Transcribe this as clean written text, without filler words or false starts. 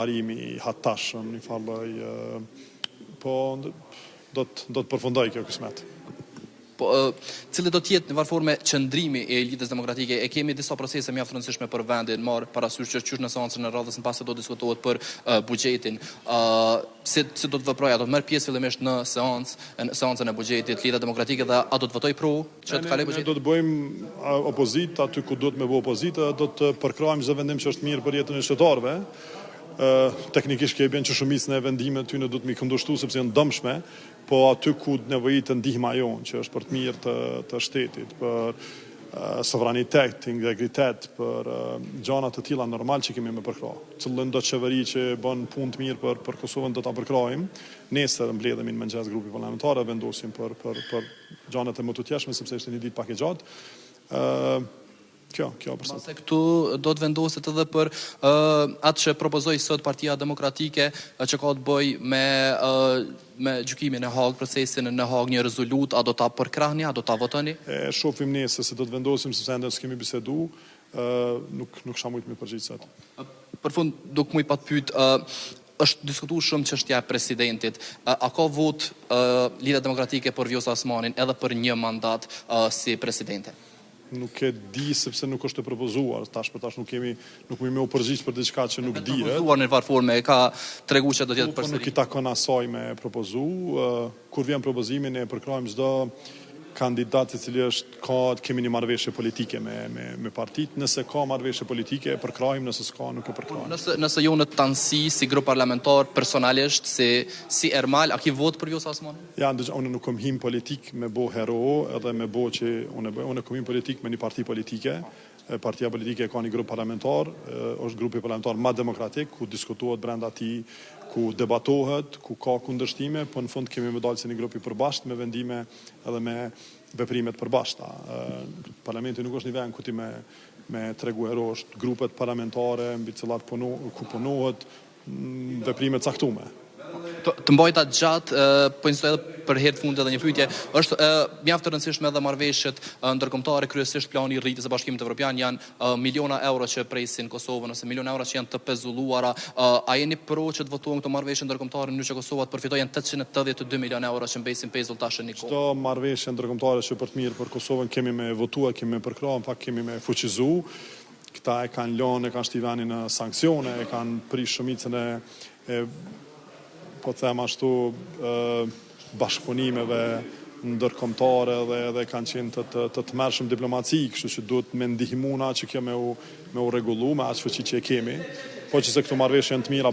Parimi i hatashëm, një farë lloj, po do të do të përfundojë kjo kismet. Po, cili do të jetë në njëfarë forme qëndrimi i Lidhjes Demokratike? E kemi disa procese mjaft të rëndësishme për vendin, marrë parasysh që qysh në seancën e radhës mbase do të diskutohet për buxhetin. Ë si si do të veprojë? A do të merr pjesë fillimisht në seancë, në seancën e buxhetit Lidhja Demokratike dhe a do të votojë pro që të kalojë buxheti? Ne do të bëjmë opozitë aty ku duhet me bo opozitë dhe do të përkrahim çdo vendim që është mirë për jetën e qytetarëve. Teknikisht kjo i bjen që shumicën e vendimeve tyne duhet me i kundërshtu sepse janë të dëmshme, po aty ku nevojitet ndihma jonë, që është për të mirë të të shtetit, për sovranitet, integritet, për gjana të tilla normal që kemi me përkrah. Cilëndo qeveri që bën punë të mirë për për Kosovën do ta përkrahim. Nesër mbledhemi në mëngjes grupi parlamentar dhe vendosim për për për gjanat e mëtutjeshme sepse ishte një ditë pak e gjatë. Ë kjo, kjo për sot. Mbase këtu do të vendoset edhe për ë atë që propozoi sot Partia Demokratike që ka të bëjë me ë me gjykimin në Hagë, procesin në Hagë, një rezolutë, a do ta përkrahni, a do ta votoni? E shohim nesër se do të vendosim sepse ende s'kemi bisedu, ë nuk nuk kisha mujt me përgjigj sot. Për fund, nuk muj pa të pyet, ë Është diskutu shumë çështja e presidentit. A ka votë Lidhja Demokratike për Vjosa Osmanin edhe për një mandat si presidente? Nuk e di sepse nuk është e propozuar. Tash për tash nuk kemi, nuk muj me u përgjigj për diçka që nuk dihet. E propozuar në njëfarë forme, e ka tregu që do të jetë përsëri. Po nuk i takon asaj me e propozu. Kur vjen propozimi ne e përkrahim çdo kandidat i cili është ka kemi një marrëveshje politike me me me partitë, nëse ka marrëveshje politike e përkrahim, nëse s'ka nuk e përkrahim. Nëse nëse jo në tanësi si grup parlamentar personalisht si si Ermal a ki votë për Vjosa Osmanin? Ja ndëgjo unë nuk kom hi n'politikë me bo hero edhe me bo që unë e bëj, unë kom hi n'politikë me një parti politike, Partia politike e ka një grup parlamentar, është grupi parlamentar ma demokratik, ku diskutohet brenda tij, ku debatohet, ku ka kundërshtime, po në fund kemi me dalë si një grup i përbashkët me vendime edhe me veprime të përbashkëta. Parlamenti nuk është një vend ku ti me me tregu hero, është grupet parlamentare mbi të cilat puno, ku punohet veprime të caktume. Të mbajta gjatë, po insistoj edhe për herë të fundit edhe një pyetje. Është mjaft e rëndësishme edhe marrëveshjet ndërkombëtare, kryesisht plani i rritjes së Bashkimit Evropian janë miliona euro që presin Kosovën ose miliona euro që janë të pezulluara. A jeni pro që të votohen këto marrëveshje ndërkombëtare në mënyrë që Kosova të përfitojë janë 882 milionë euro që mbesin pezull tash e një kohë? Çdo marrëveshje ndërkombëtare që për të mirë për Kosovën kemi me votua, kemi me përkrah, në fakt kemi me fuqizu. Këta e kanë lënë, e kanë shti venin në sanksione, e kanë prish shumicën e, e po të them ashtu, bashkëpunimeve ndërkombëtare dhe edhe kanë qenë të të të tmerrshëm diplomaci, kështu që duhet me ndihmu na që kjo me u me u rregullu me aq fuqi që e kemi. Po që se këto marrëveshje janë të mira.